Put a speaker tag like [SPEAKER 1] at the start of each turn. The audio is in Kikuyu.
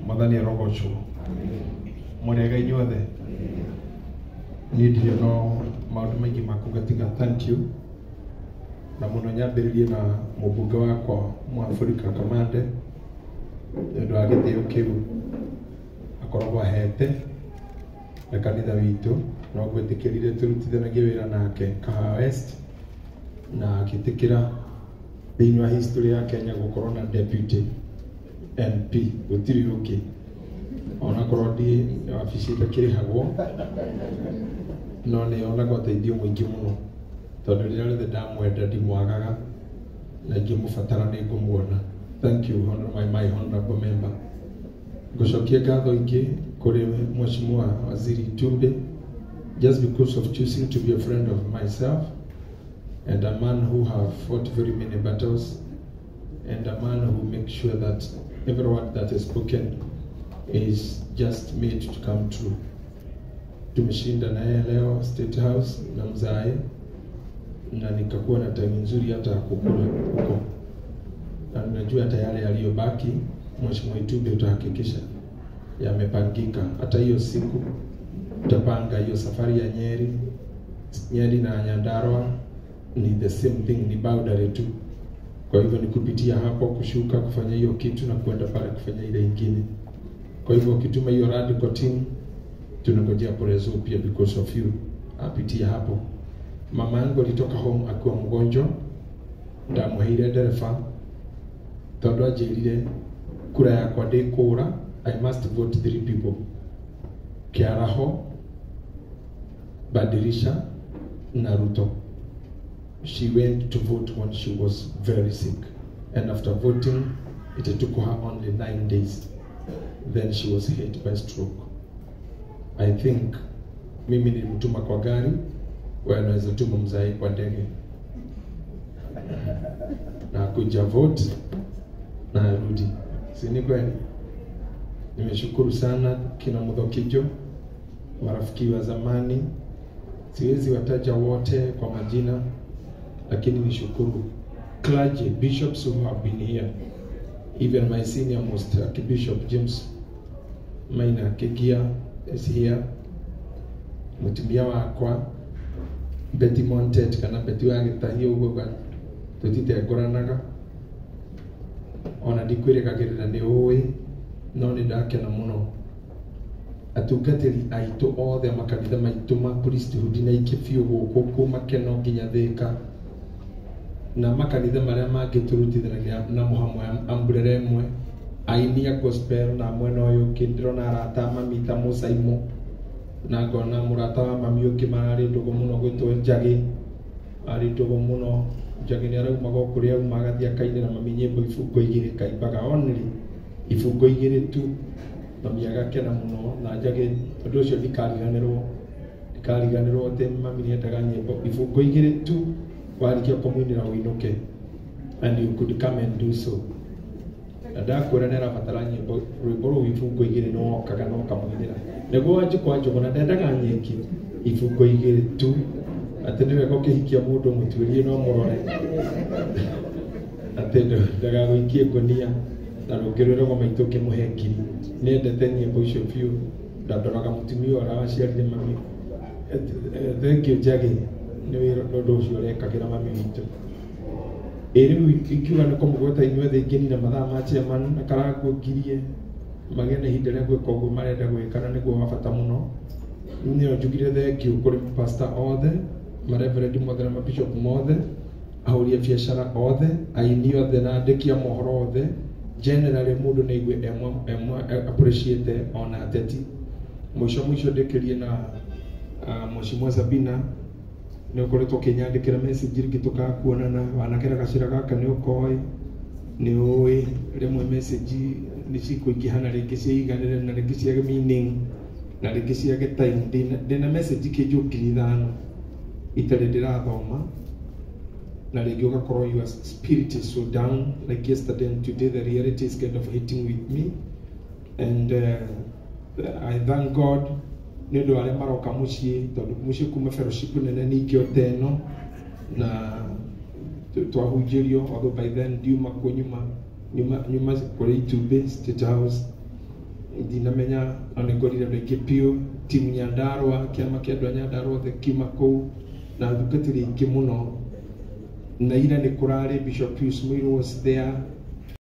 [SPEAKER 1] Mwathani arogocwo. Mũrĩega inyuothe. Niĩ ndirĩ no maũndũ maingĩ ma kuga tiga thank you, na mũno nyambĩrĩrie na mũmbunge wakwa Mũabirika Kamande nĩ ũndũ wa gĩtĩo kĩu akoragwo ahete na kanitha witũ, no gwĩtĩkĩrire tũrutithanagie wĩra nake Kahawa West, na agĩtĩkĩra thĩinĩ wa history ya Kenya gũkorwo na deputy MP gũtirĩ ũngĩ, onakorwo ndi wabici ĩtakĩrĩhagwo, no nĩ yonaga ũteithio mũingĩ mũno, tondũ rĩrĩa rĩothe ndamwenda ndimwagaga, na ingĩmũbatara nĩ ngũmuona. Thank you, my honorable member. Ngũcokia ngatho ingĩ kũrĩ Mheshimiwa Waziri Itumbi, just because of choosing to be a friend of myself and a man who have fought very many battles and a man who makes sure that every word that is spoken is just made to come true. Tumeshinda na yeye leo State House na mzae, na nikakuwa na time nzuri hata ya kukula huko, na najua hata yale yaliyobaki Mheshimiwa Itumbi utahakikisha yamepangika. Hata hiyo siku tutapanga hiyo safari ya Nyeri. Nyeri na Nyandarua ni the same thing, ni boundary tu. Kwa hivyo ni kupitia hapo kushuka kufanya hiyo kitu na kwenda pale kufanya ile ingine. Kwa hivyo ukituma hiyo radical team, tunangojea Prezo pia because of you apitia hapo. Mama yangu alitoka home akiwa mgonjwa, ndamuheire ndereba tondu anjĩrire kura yakwa ndĩkũra, I must vote 3 people: Kiaraho, Badilisha na Ruto. She went to vote when she was very sick, and after voting it took her only 9 days, then she was hit by stroke. I think mimi nilimtuma kwa gari, wewe unaweza tuma mzai kwa ndege na kuja vote na arudi, si ni kweli? Nimeshukuru sana kina Muthokijo, marafiki wa zamani, siwezi wataja wote kwa majina, lakini nishukuru clergy, bishops who have been here, even my senior most Archbishop James Maina Kigia is here, mutumia wakwa Betty Montet kana Betty wa Gĩtahio ũguo tũtitengũranaga, ona ndikwĩrĩgagĩrĩra nĩ ũĩ, no nĩ ndakena mũno. Atungatĩri aitũ othe makanitha maitũ ma priesthood na ingĩ biũ gũkũ kuma Keno nginya Thĩka, na makanitha marĩa mangĩ tũrutithanagia namo hamwe umbrella ĩmwe, aini a gospel na mwena ũyũ ũngĩ ndĩrona arata mami ta Mũcaimo, na ngona mũrata wa mami ũngĩ mararĩ ndũgũ mũno gwĩtwo Njagĩ, arĩ ndũgũ mũno. Njagĩ nĩ araumaga o kũrĩa auma agathiĩ akainĩra mami nyĩmbo ibungo igĩrĩ, kaimbaga only ibungo igĩrĩ tu, mami agakena mũno. Na Njagĩ ũndũ ũcio ndikariganĩrwo atĩ mami nĩendaga nyĩmbo ibungo igĩrĩ tu, warĩkia kũmũinĩra ũinũke, and you could come and do so. Na ndakwĩra nĩ arabatara nyĩmbo rwĩmbo rũu ibungo igĩrĩ, nĩ wokaga na ũkamũinĩra nĩguo Wanjikũ Njũgũna ndendaga nyingĩ, ibungo igĩrĩ tu, atĩ nĩ wega ũkĩhikia mũndũ mũtuĩrie no mũrore atĩ ndagagũikie ngũnia, na rũngĩ rwĩragwo maitũ ũkĩmũhe ngiri. Nĩendete nyĩmbo icio biũ, ndandoraga mũtumia ũrĩa waciarire mami. Thank you Njagĩ nĩ wĩra ũndũ ũcio ũrekagĩra mami witũ. Ĩ rĩu ingiuga nĩ kũmũgweta inyuothe ingĩnina mathaa ma chairman na Karangũ ngirie magĩe na ihinda rĩa gwĩka ũguo marenda gwĩka, na nĩguo wa bata mũno. Nĩyo njugire thank you kũrĩ pastor othe, mareverend mothe na mabishop mothe, ahũri a biacara othe, aini othe na andĩki a mohoro othe. Generally mũndũ nĩ aigue appreciate ona ateti. Mũico mũico ndĩkĩrie na Mheshimiwa Sabina, nĩ ũkoretwo ũkĩnyandĩkĩra message rĩngĩ tũkakuonana, wanakĩra gacĩra gaka nĩ ũkoĩ, nĩ ũĩ rĩmwe message nĩ cikũingĩha na rĩngĩ ciiganĩre na rĩngĩ ciage meaning na rĩngĩ ciage time. Ndĩna message kĩnjũ 5,000 itarĩ ndĩrathoma, na rĩngĩ ũgakorwo your spirit is so down like yesterday and today the reality is kind of hitting with me, and I thank God nĩ ũndũ wa arĩa maroka mũciĩ, tondũ mũciĩ kuma fellowship nene ningĩ o ta ĩno, na twahunjĩrio, although by then ndiuma kuo nyuma Nyuma kũrĩ itumbĩ State House, ndinamenya, no nĩ ngorire andũ aingĩ biũ, timu Nyandarua, kĩama kĩa andũ a Nyandarua othe kiuma kũu, na atungatĩri aingĩ mũno. Na ira nĩ kũrarĩ Bishop Pius Muiru was there.